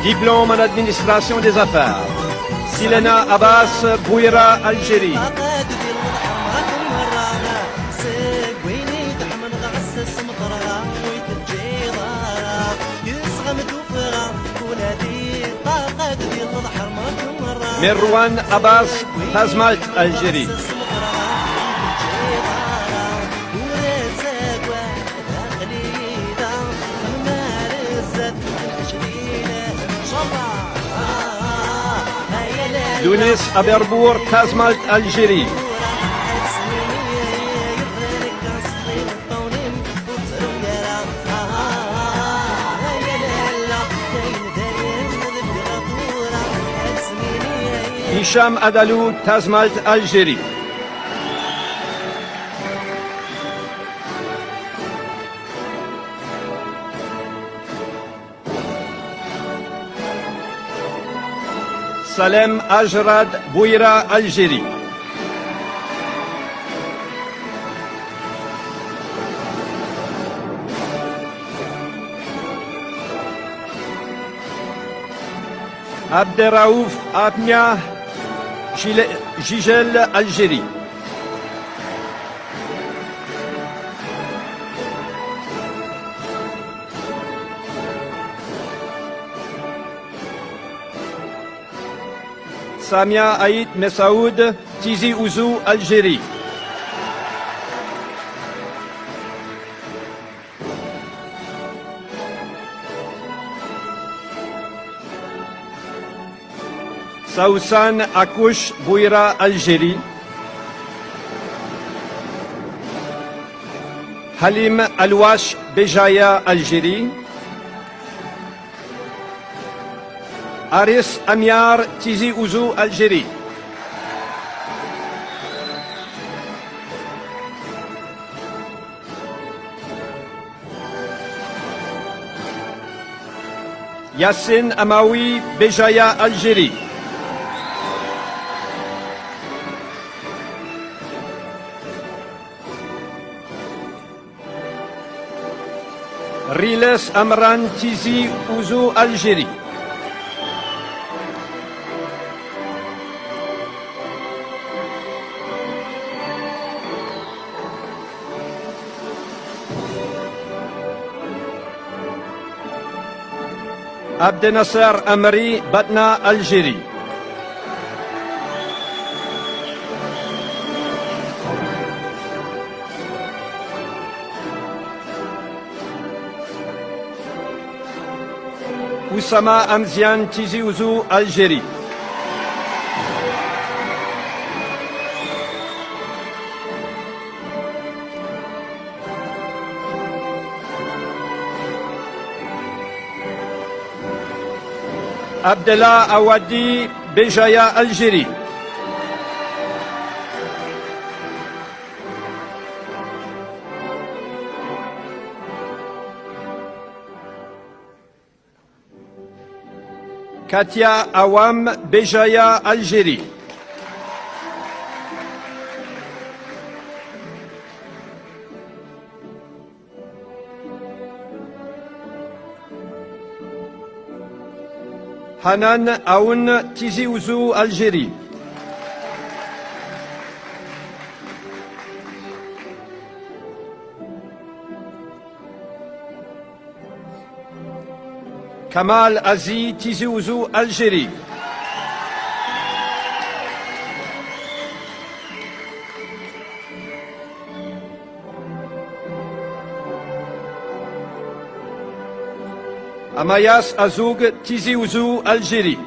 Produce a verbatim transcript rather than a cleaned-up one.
Diplôme en administration des affaires. Silena Abbas, Bouira, Algérie. Merwan Abbas, Tazmalt, Algérie. Younes Aberbour, Tazmalt, Algérie. Hicham Adalou, Tazmalt, Algérie. Salem Ajrad, Bouira, Algérie. Abderraouf Amia, Gile-, Gigel, Algérie. Samia Aït Messaoud, Tizi Ouzou, Algérie. Saoussane Akouche, Bouira, Algérie. Halim Alouache, Béjaïa, Algérie. Aris Amiar, Tizi Ouzou, Algérie. Yassine Amaoui, Béjaïa, Algérie. Riles Amran, Tizi Ouzou, Algérie. Abdenasser Amri, Batna, Algérie. Oussama Amziane, Tizi Ouzou, Algérie. Abdallah Awadi, Béjaïa, Algérie. Katia Awam, Béjaïa, Algérie. Hanan Aoun, Tizi Ouzou, Algérie. Kamal Azi, Tizi Ouzou, Algérie. Amayas Azoug, Tizi Ouzou, Algérie.